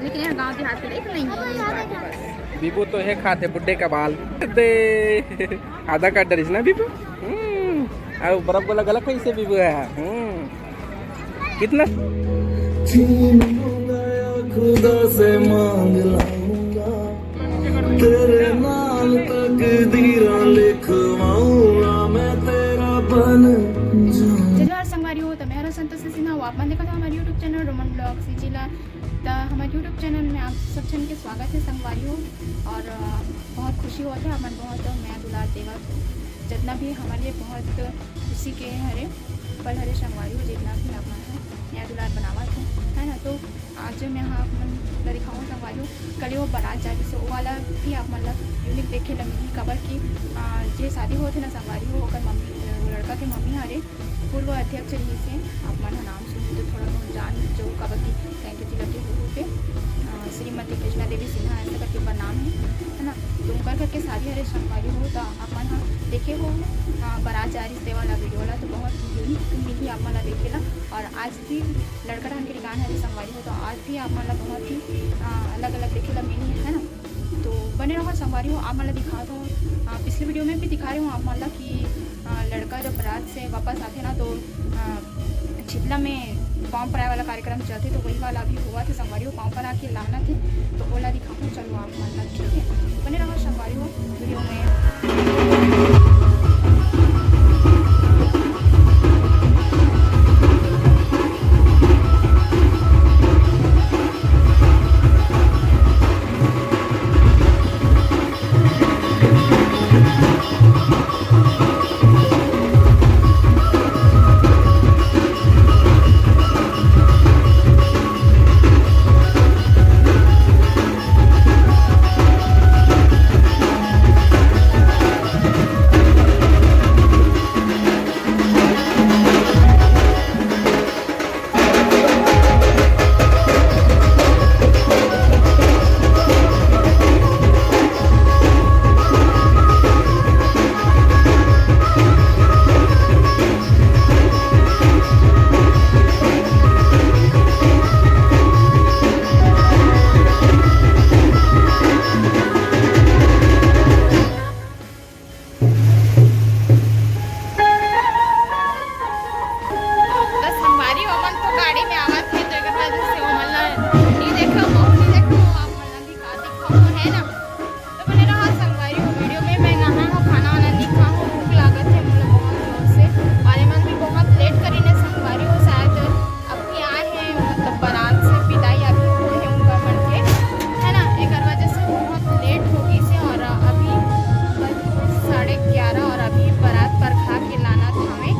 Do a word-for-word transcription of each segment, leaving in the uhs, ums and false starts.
लेकिन यहाँ गाँव देहात के लाइक नहीं है, ये बात है बस। बीबू तो हे खाथे बुड्ढे का बाल। दे। आधा काट डरिस ना बीबू। हम्म। अब बर्फ गोला गला कैसे बीबू है? हम्म। कितना छीन लूंगा या खुदा से मांग लाऊंगा, तेरे नाल तकदीरा लिखवाऊंगा मैं, तेरा बन जाऊंगा। जय जोहार संगवारी हो, तो मैं हूं संतोषी सिन्हा, वो आप मन देखत हो हमारे YouTube चैनल रोमन ब्लॉग्स जिला। त हमर YouTube चैनल में आप सब झन के स्वागत है संगवारी हो। और, अ, बहुत खुशी होत है, हमन बहुत मया दुलार देवत हो, जितना भी हमारे लिए बहुत खुशी के हरे पल हरे संगवारी हो, जितना भी आप मन ह मया दुलार बनावत हो, है ना। तो आज मैं ह आप मन ला दिखाऊँ संगवारी हो, कल वो बारात जा रही से वो वाला भी आप मन ला यूनिक देखे ला मिलही, काबर कि, अ, जे शादी होत है ना संगवारी हो, ओकर मम्मी, वो लड़का के मम्मी हरे पूर्व अध्यक्ष रहिस हे, आप मन ह नाम सुनहू तो थोड़ा बहुत जान जरूर, काबर कि सैंतीस जिला के हो पे, अ, श्रीमती कृष्णा देवी सिन्हा ऐसा करके ओकर नाम है, है ना। तो ओकर घर के शादी हरे संगवारी हो, तो आप मन ह देखे हो, अ, बारात जा रही से वाला वीडियो ला, तो बहुत यूनिक मिलही आप मन ला देखे ला। और आज भी लड़का डहन के ठिकाना हरे संगवारी हो, तो आज भी आप मन ला बहुत ही, अ, अलग-अलग देखे ला मिलही, है ना। तो बने रहो संगवारी हो, आप मन ला दिखात हो। अ, पिछले वीडियो में भी दिखा रही हूँ आप मन ला कि, अ, लड़का जब बारात से वापस आथे ना, तो, अ, छिपला में पाँव पराए वाला कार्यक्रम चलथे, तो वही वाला अभी हुआ थे संगवारी हो, पाँव परा के लाना थे, तो ओला दिखाऊँ। चलो आप मन ला, ठीक है, बने रहो संगवारी हो वीडियो में। बस संगवारी हो, ओमन तो गाड़ी में आवत हे, तो एकर वजह से ओमन ला नहीं देखो, महू नहीं देखो, आप मन ला भी का दिखाऊं, है ना? तो बने रहो संगवारी हो वीडियो में। मैं नहाए हो, खाना वाना नहीं खाऊं, भूख लागत है मोला बहुत जोर से, और एमन भी बहुत लेट करीन हे संगवारी हो, शायद अभी आए हैं, मतलब बारात से विदाई अभी हुए हैं उनका मन के, है ना, एकर वजह से बहुत लेट हो गई से। और अभी बज साढ़े ग्यारह और अभी बारात परघा के लाना था हमें,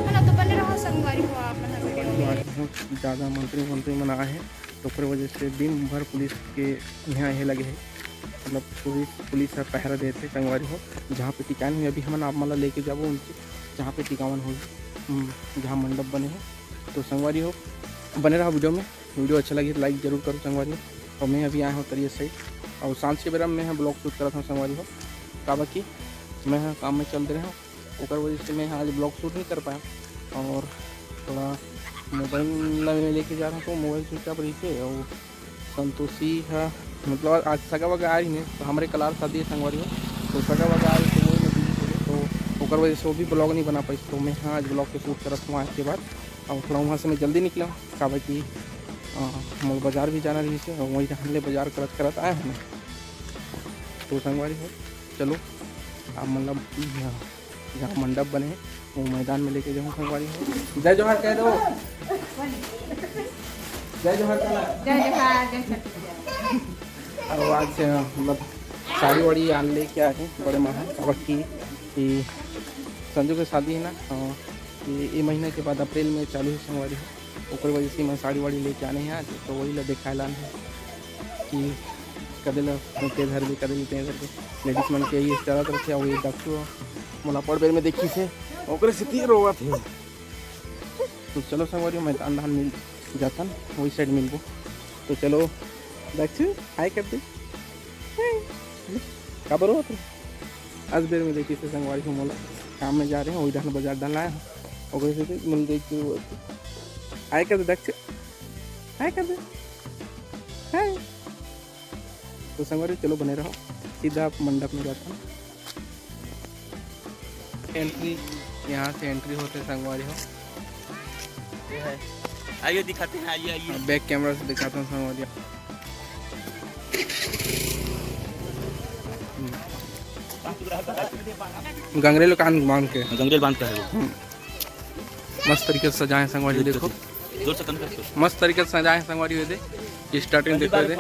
है ना। तो बने रहो संगवारी हो आप मन वीडियो में। आज बहुत ज़्यादा मंत्री मंत्री मन आए हैं, तो ओकर वजह से दिन भर पुलिस के यहाँ ये लगे है, मतलब पुलिस, पुलिस ह पहरा देथे संगवारी हो। जहाँ पे टिकान हुई, अभी हमन आप मन ला लेके जाबो उनके, जहाँ पे टिकावन होई, हम्म, जहाँ मंडप बने हैं। तो संगवारी हो, बने रहा वीडियो में। वीडियो अच्छा लगी तो लाइक जरूर करो संगवारी हो। और मैं अभी आया हूँ तरिया साइड, और सांझ के बेरा में मैं ब्लॉग शूट करत हूँ संगवारी हो, काबर कि मैं ह काम में चल दे रहा हूँ, ओकर वजह से मैं आज ब्लॉग शूट नहीं कर पाया। और थोड़ा मोबाइल ला मैं लेके जा रहा हूँ, तो मोबाइल स्विच ऑफ रहिसे। और संतोषी ह, मतलब आज सगा वगा आ रही है, तो हमारे कलार शादी है संगवारी हो, तो सगा वगा आ रही, तो वही में बिजी हो गए, तो ओकर वजह से वो भी ब्लॉग नहीं बना पाई। तो मैं, हाँ, आज ब्लॉग के शूट करत हूँ आज के बाद। और थोड़ा वहाँ से मैं जल्दी निकला, काबर कि, अ, मोर बाजार भी जाना रहिस है, और वही डहर ले बाजार करत करत आया हूँ मैं। तो संगवारी हो, चलो, आप मतलब, अ, जहाँ मंडप बने हे, वो मैदान में लेके जाऊँ संगवारी हो। जय जोहार कह दो। जय जोहार कह दो। जय जोहार, जय छत्तीसगढ़। अब आज से, मतलब, साड़ी वाड़ी आन लेके आए हैं बड़े महल, काबर कि, कि संजू के शादी है ना, अ, ये, ये महीना के बाद अप्रैल में चालू है संगवारी हो, ओकर वजह से मैं साड़ी वाड़ी लेके आने हैं आज, तो वही ला दिखाए लाने हैं कि कदे ला ते धर दे, कदे ला ते धर दे। लेडीज मन के ये चलत रहथे, अउ ये डॉक्टर मोला बड़ बेर में देखिस हे, ओकरे सेती रोवत हे। तो चलो संगवारी, मैदान धान मिल जातन, वही साइड मिलबो। तो चलो दक्षु, हाय कर दे। हाय। काबर रोवत हे? आज बेर में देखिस हे संगवारी हो मोला, काम में जा रहे हैं, वही डहर बाजार डहर आए हैं, ओकरे सेती मिल देख के रोवत हे। हाय कर दे दक्षु, हाय कर दे। हाय। तो संगवारी, चलो बने रहो, सीधा आप मंडप में जाता हूँ। एंट्री, यहाँ से एंट्री होते संगवारी हो। ये है, आइए दिखाते हैं, आइए, आइए। बैक कैमरा से दिखाता हूँ संगवारी। गंगरेल कान बांध के। गंगरेल बांध का है वो। हम्म। मस्त तरीके से सजाए हैं संगवारी, देखो। जोर से कम कर दो। मस्त तरीके से सजाए हैं संगवारी, ये दे। स्टार्टिंग देखो, ये दे।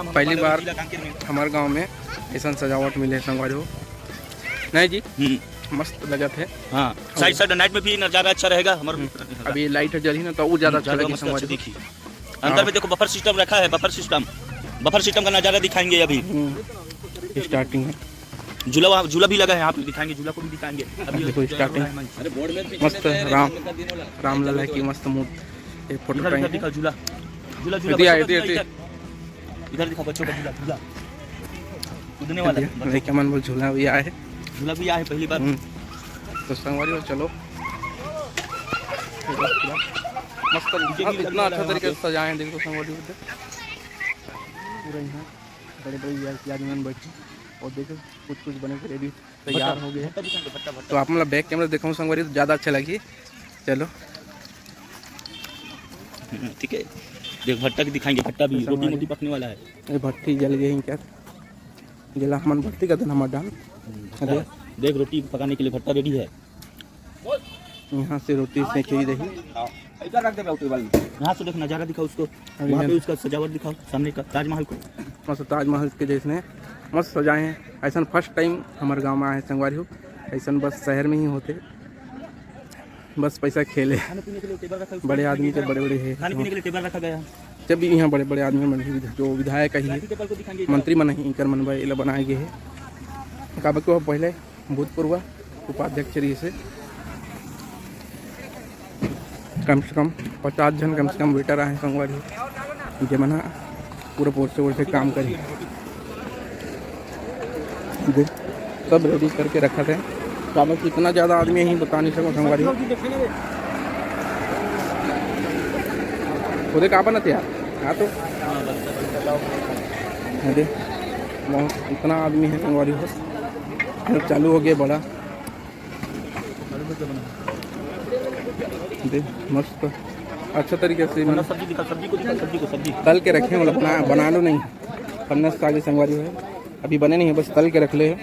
पहली बार हमारे गांव में ऐसा सजावट मिले संगवारी हो। नहीं जी, हम्म। मस्त लगत है। हाँ, साइड साइड नाइट में भी नज़ारा अच्छा रहेगा हमारे। हम्म। अभी लाइट जलही ना, तो वो ज़्यादा अच्छा लगे संगवारी हो। अंदर में देखो, बफर सिस्टम रखा है, बफर सिस्टम, बफर सिस्टम का नज़ारा दिखाएंगे अभी। हम्म, स्टार्टिंग है। झूला वहाँ, झूला भी लगा है, यहाँ पे दिखाएंगे, झूला को भी दिखाएंगे। अभी देखो, स्टार्टिंग। अरे, बोर्ड में पीछे मस्त है, राम, रामलला की मस्त मूर्ति, ये फोटो इधर, इधर टाइम। दिखाओ झूला, झूला, झूला, इधर, बच्चों का इधर, झूला, इधर। इधर। इधर दिखाओ बच्चों का झूला, झूला कूदने वाला है। लइका मन बर झूला भी आए है। झूला भी आए है पहली बार। हम्म। तो संगवारी हो, चलो। मस्त, इतना अच्छा तरीके से सजाए हैं, देखो संगवारी हो, पूरा यहाँ बड़े बड़े यार, यार मन बैठे और देखो कुछ कुछ बने के रेडी तैयार हो गए। भट्टा दिखाएंगे, भट्टा, भट्टा। तो आप मतलब बैक कैमरा दिखाऊँ संगवारी तो ज़्यादा अच्छा लगी। चलो। हम्म, ठीक है, देख भट्टा भी दिखाएंगे, भट्टा भी, तो रोटी संगवारी मोटी पकने वाला है। ये भट्टी जल गए हैं क्या? जेला हमन भट्टी का दिन हमर डाल। हम्म, भट्टा। देख, रोटी पकाने के लिए भट्टा रेडी है। यहाँ से रोटी सेंकी रही। इधर रख दे भाई टेबल में। यहाँ से देख नज़ारा दिखाओ उसको, अभी वहाँ पे हम उसका सजावट दिखाओ सामने का ताजमहल को। मस्त ताजमहल के जैसने मस्त सजाए हैं। ऐसा फर्स्ट टाइम हमारे गांव में आए हैं संगवारी हो। ऐसा बस शहर में ही होते, बस पैसा खेले। खाने पीने के लिए टेबल रखा है, उसको बड़े आदमी के बड़े बड़े है। खाने पीने के लिए टेबल रखा गया है। जब भी यहाँ बड़े बड़े आदमी मन, जो विधायक ही है, राखी टेबल को दिखाएंगे। मंत्री मन ही इनकर मन बर एला बनाए गए है। काबर के वो पहले भूतपूर्व उपाध्यक्ष रहिस हे। कम से कम पचास झन कम से कम वेटर आहे संगवारी, जेमन ह पूरा पोरसे ओरसे काम करही। दे, सब रेडी करके रखत हे। काबर कि इतना ज़्यादा आदमी हे, बता नहीं सकंव संगवारी। खुदे का बनत हे यार, हाँ तो। हाँ, दे, बहुत इतना आदमी हे संगवारी हो। चालू हो गया बड़ा। दे, मस्त, अच्छा तरीके से मन सब्जी दिखा, सब्जी को दिखा, सब्जी को, सब्जी। तल के रखे हे, मतलब बना, बना लो नहीं। पन्नस आगे संगवारी हे, अभी बने नहीं हे, बस तल के रख ले हे।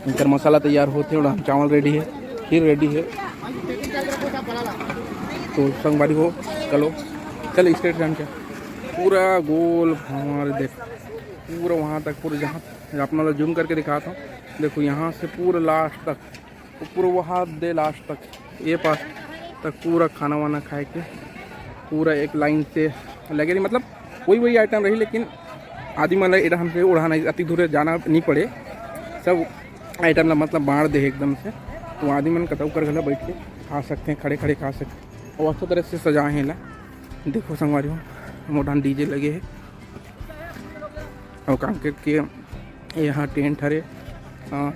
इनकर मसाला तैयार होत हे, और चावल रेडी हे, खीर रेडी हे। तो संगवारी हो, चलो, चल स्ट्रेट जान के पूरा गोल हमारे देख, पूरा वहाँ तक, पूरा जहाँ आप मतलब जूम करके दिखाता हूँ। देखो यहाँ से पूरा लास्ट तक, पूरा वहाँ दे लास्ट तक, ये पास तक पूरा खाना वाना खाए के पूरा एक लाइन से लगे रही, मतलब वही वही आइटम रही, लेकिन आदमी मन ला एडा हमसे ओढ़ाना अति दूर जाना नहीं पड़े, सब आइटम ला मतलब बांट दे एकदम से। तो आदमी मन कतौ कर घला बैठ के खा सकते हैं, खड़े खड़े खा सकते हैं। और अच्छा तरह से सजाए हैं ला, देखो संगवारी हो, मोटान डीजे लगे है। और कांकेर के यहाँ टेंट हरे, अ,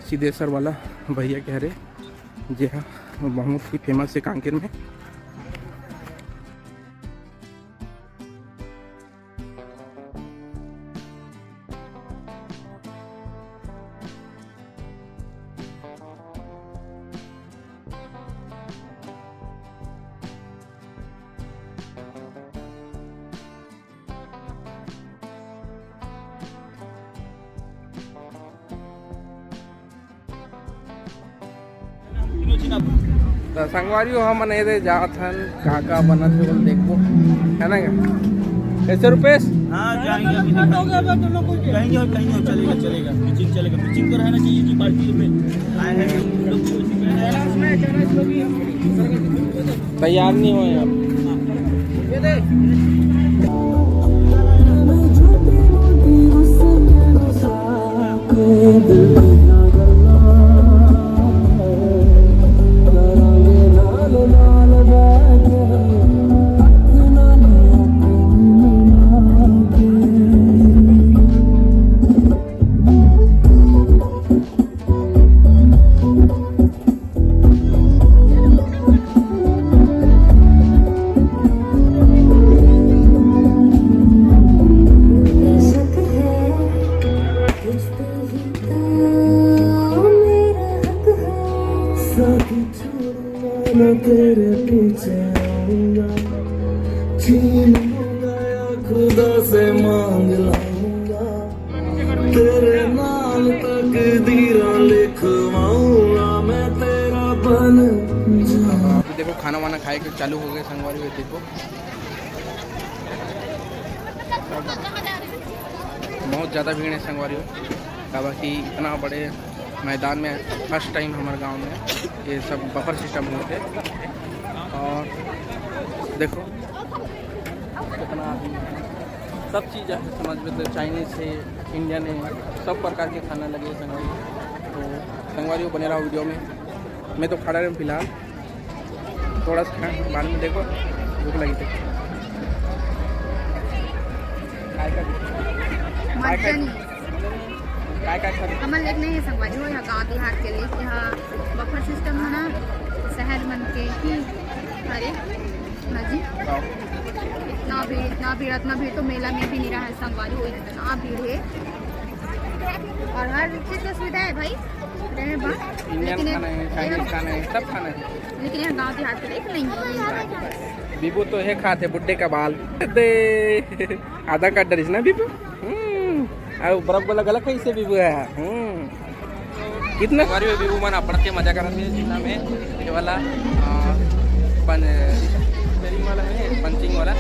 सिद्धेश्वर वाला भैया के हरे, जे ह बहुत ही फेमस हे कांकेर में। त संगवारी हो, हमन एदे जात हन, का का बनत हे, बोल देखबो, है ना? क्या कैसे रुपेश? हाँ, जाएंगे अभी। कहीं हो, कहीं हो, चलेगा, चलेगा, पिचिंग चलेगा, पिचिंग तो रहना चाहिए जी, पार्टी में आए हैं हम लोग। तैयार नहीं हुए आप। तेरे पीछे आऊंगा, छीन लूंगा या खुदा से मांग लाऊंगा, तेरे नाल तकदीरा लिखवाऊंगा, मैं तेरा बन जाऊंगा। अभी देखो, खाना वाना खाए के चालू हो गए संगवारी हो। देखो, बहुत ज़्यादा भीड़ है संगवारी हो, काबर कि इतना बड़े मैदान में फर्स्ट टाइम हमारे गांव में ये सब बफर सिस्टम होते। और देखो कितना आदमी है, सब चीज़ है, समझ में तो चाइनीज है, इंडियन है, सब प्रकार के खाना लगे संगवारी। तो संगवारी हो, बने रहो वीडियो में। मैं तो खड़ा रहूँ फिलहाल, थोड़ा सा बाद में देखो, भूख लगी तो। काय का, काय का, मज्जा नहीं। काय का खा? हमन लेक नहीं है संगवारी हो, यहाँ गांव देहात के लिए, यहाँ बफर सिस्टम है ना, शहर मन के ही। अरे हाँ जी, इतना भीड़, इतना भीड़, इतना भीड़ तो मेला में भी नहीं रहा है संगवारी हो, इतना भीड़ है। और हर चीज का सुविधा है भाई, रहे बा। इंडियन लेकिन खाना है, चाइनीज खाना है, सब खाना है। लेकिन यहाँ गांव देहात के लिए नहीं है। बीबू तो है खाते बुड्ढे का बाल दे। आधा काट डरिस ना बीबू। हम्म। अब बर्फ गोला गला कैसे बीबू है? हम्म। कितना बारी में बीबू मन अपड़ के मजा करत हे, जितना में ये वाला, आ, पन-, स्टेरिंग वाला है, पंचिंग वाला,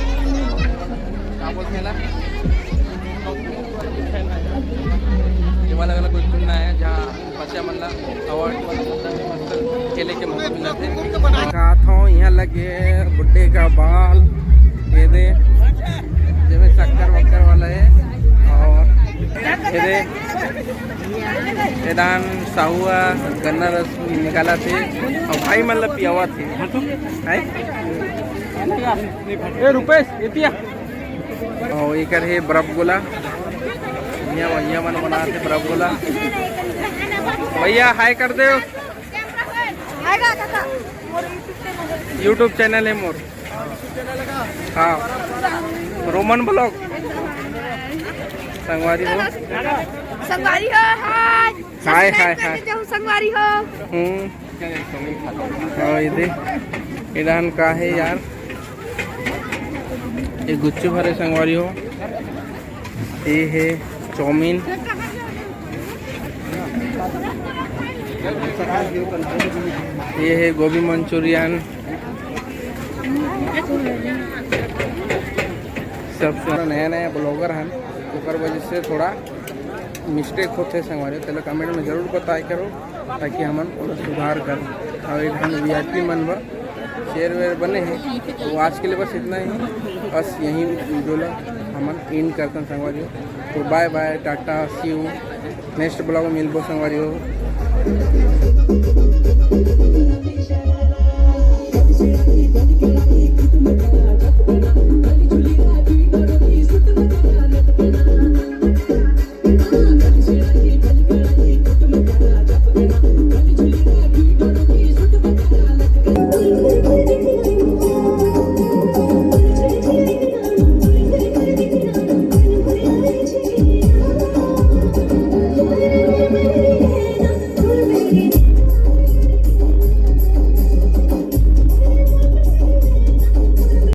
का बोलते हैं ला? ये वाला, वाला कुछ चुनना है, जहाँ बच्चा मन ला अवार्ड वाला खेले के मौका मिलत हे। खात हूँ यहाँ लगे बुड्ढे का बाल, ये दे, जेमे शक्कर वक्कर वाला है, और ये दे, ये दान साहुआ गन्ना रस निकालत हे, और भाई मन ला पियावत हे। हैं? ए रुपेश, ये पिया। और एकर हे बर्फ गोला। भैया, भैया मन बनात हे बर्फ गोला। भैया, हाय कर दे। YouTube चैनल है मोर। हाँ, रोमन ब्लॉग। संगवारी हो। संगवारी हो, हाय। हाय, हाय, हाय। जाओ संगवारी हो। हम्म। और ये दे, ये दान का है यार? ये गुच्चू भरे संगवारी हो। ये है चाउमीन, ये है गोभी मंचूरियन। सब नया नया ब्लॉगर हन, ओकर वजह से थोड़ा मिस्टेक होथे संगवारी, तेला कमेंट में जरूर बताए करो, ताकि हमन ओला सुधार कर। और एक हम वीआईपी मन बर शेयर वेयर बने हैं। तो आज के लिए बस इतना ही, बस यही वीडियो ला हमन एंड करतन संगवारी। तो बाय बाय, टाटा, सी यू, नेक्स्ट ब्लॉग में मिलबो संगवारी हो।